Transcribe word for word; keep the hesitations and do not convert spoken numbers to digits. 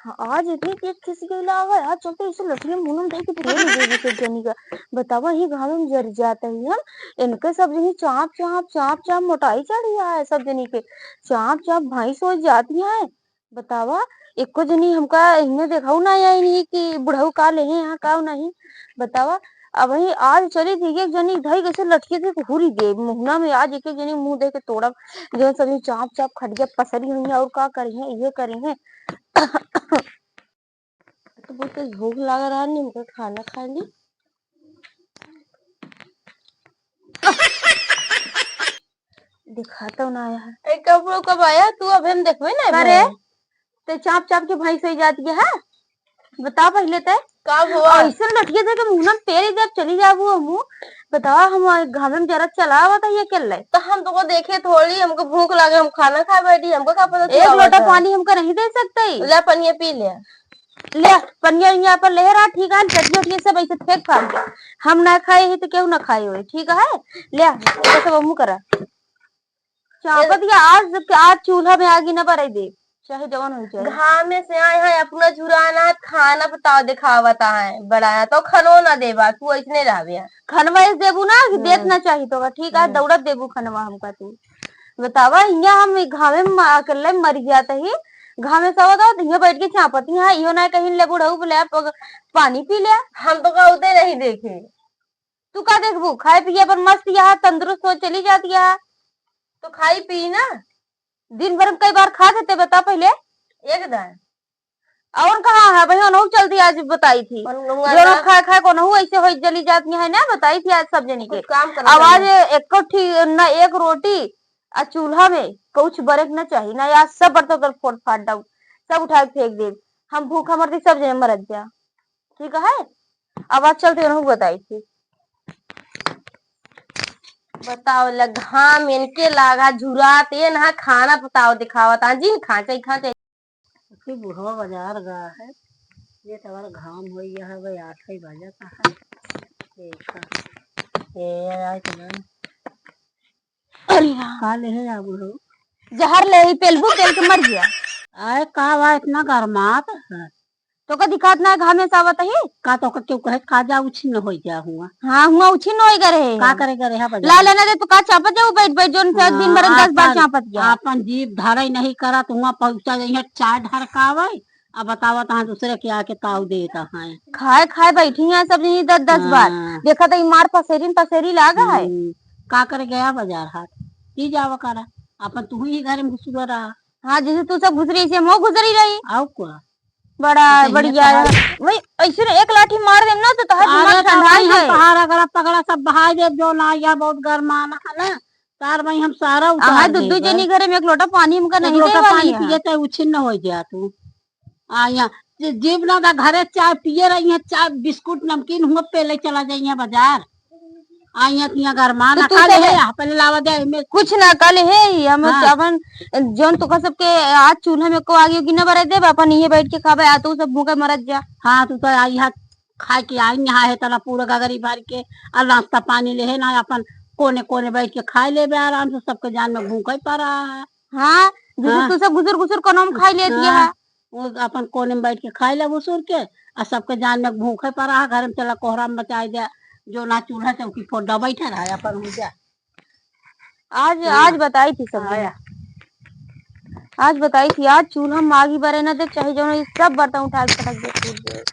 आज इतनी तेज खिस गई लाग है, आज चलते इसे लठिया मुंह में धर के पेल दे दी सब जनी का। बतावा, ही घाम में जर जाता ही हम, इनके सब जनी चाप चाप चाप चाप मोटाई चढ़ी है सब जनी के, चाप चाप भैंस हो जाती है। बतावा, एको जनी हमका इन्हें देखाऊ ना आई नहीं कि बुढ़ऊ का लेहे यहाँ का नहीं। बतावा, अब वही आज चली थी एक जनी धई कैसे लठिए से हुरी दे मुहना में, आज एक एक जनी मुंह दे के तोड़ब, जो सब जनी चाप चाप खटिया पसरी हुई है और का करी है, ये करी है। तो बहुत तेज भूख लग रहा है, हमका खाना खाए ली। दिखाता ना आया है। ए, कब, कब आया तू? अबे हम देखबे ना करे। अबे। ते चाप चाप के भैंस होई जाती है, हाँ? बता पहले ते। का हुआ? ऐसन लठिया दे के मुंह में पेरे जब चली जाबू हमू। बतावा, हम घामे में जरा चलावत है ये के ले। तो हम तो को देखे थोड़ी, हमको भूख लगे, हम खाना खाए बैठी, हमको का पता एक चला लोटा था। पानी हमका नहीं दे सकते? ले पनिया पी ले। ले, पनिया उनिया पर ले रहा, ठीक है, चटनी उटनी सब ऐसे फेंक फाड़ दे। हम ना खाए ही तो केहू ना खाए होए, ठीक है? ले, ये सब हमू करा। चापत या आज, आज चूल्हा में आगी ना बरई दे, चाहे जवन हो जाए। घामे से आए हैं, अपना झुराना है, खाना बताओ, दिखावत है, बड़ा है, तो खनो ना देबा, तू ऐसने रहबे है। खनवा ऐसे देबू ना कि देत हम्म। ना चाही तो, ठीक है, हम्म। दौड़त देबू खनवा हमका तू। बतावा, हियाँ हम ई घामे में अकेले मर जात ही, घामे से आवत आवत हियाँ बैठ के चापत ही, हाँ, इहो ना कहीं ले बुढ़ऊ बोले, "आप पानी पी ले।" हम तो का उते नहीं देखे। तू का देखबू? खाए पिए अपन मस्त यहाँ तंदुरुस्त हो चली जाती है। तो खाई पी ना। दिन भर में कई बार खा देते बता पहले? एक दान। और कहाँ है भाई, ओनहु चलती आज बताई थी। और लोग जो लोग आला खाए खाए को ओनहु ऐसे हो जली जाती है ना, बताई थी आज सब जनी के। कुछ काम करना आवाज चाहिए। एको ठी-, न एक रोटी आ चूल्हा में कुछ बरे के न चाही ना, आज सब बर्तन उर्तन फोड़ फाड़ डाऊ, सब उठा के फेंक देब। हम भूखा मरती सब जने मरत जा, ठीक है? अब आज चलते ओनहु बताई थी। बताओ, ल घाम इनके लागा झुरात, ये ना खाना बताओ दिखावत, आ जिन खा चाही, खा चाही। कि बुढ़वा बाजार गया है, ये तवर घाम हो गया है, भाई आठ ही बजे का है। देखा। ए, आए तो ना। अरे राम। का ले है या बुढ़ऊ? जहर ले ही पेलबू, पेल के मर गया। आए का बा इतना गरमात है? तो का दिखात ना है, घामे से आवत ही? का तो का क्यों कहे का जा उछिन हो गया हुआ? हाँ, हुआ उछिन हो गए रहे। का करे गए रहे बाजार? ला लेना दे, तू का चापत जाऊ बैठ बैठ, जोन से हाँ, दिन भर दस बार आपन, चापत गया। आपन जीभ धरई नहीं करत, हुआ पहुँचा जाइए चाय ढरकावे, अब बतावत हाँ दूसरे के आके ताव देत हैं। खाए खाए बैठी हैं सब जनी दस दस बार। हाँ। देखा तो ई मार पसेरी न पसेरी लागा है। हम्म, का करे गया बाजार हाट? की जावा करा, अपन तू ही घर में घुसुआ रहा। हाँ, जैसे तू सब घुसरी, ऐसे हम घुसरी रही। आओ का? बड़ा तो बढ़िया है। वही ऐसे ना एक लाठी मार देम ना तो तोहार दिमाग अरे तो ठंडा भाई, हम जाए। पहाड़ अगड़ा पगड़ा सब बहाई देब, जो ना, यह बहुत गरमाना है ना, तार भाई हम सारा उतार हाँ, दू दू देब। जनी घरे में एक लोटा पानी हमका एक नहीं लोटा दे वाली पानी है। पिए तो उछिन न हो जा तू। आ, यहाँ, जि-, जीव ना था, घरे चाय पिए रही है, चाय, बिस्कुट, नमकीन हुआ, पेले चला जाइए बाजार। आ, यहाँ, यहाँ घर मान तो तू रखा तो ले, है, यहाँ पहले लावा दे, एमे। कुछ ना, कल है ही, हम हाँ। अपन, जौन तो सबके आज चूल्हा में को आगे की ना बरे देब, अपन ये बैठ के खाबे, आ तू सब भूखे मरत जा। हाँ, तू तो आ, यहाँ खाए के आई, यहाँ है तना पूरा गगरी भर के, आ नाश्ता पानी ले है ना, अपन कोने कोने बैठ के खाए लेबे आराम से, सबके जान में भूख ही पड़ा है। हाँ, जैसे हाँ। तू सब घुसुर घुसुर कोनो में खाई लेती हाँ। है। वो अपन कोने में बैठ के खाई ले घुसुर के, आ सबके जान में भूख ही पड़ा है, घर में चला कोहरा में बचाई दे, जो ना चूल्हा चौकी फोड़ दे, बैठे रहा अपन हो जा। आज, हाँ। आज बताई थी सब हाँ। आज बताई थी, आज चूल्हा में आगी बरे ना दे, चाहे जौन ये सब बर्तन उठा के पटक दे, कूद दे।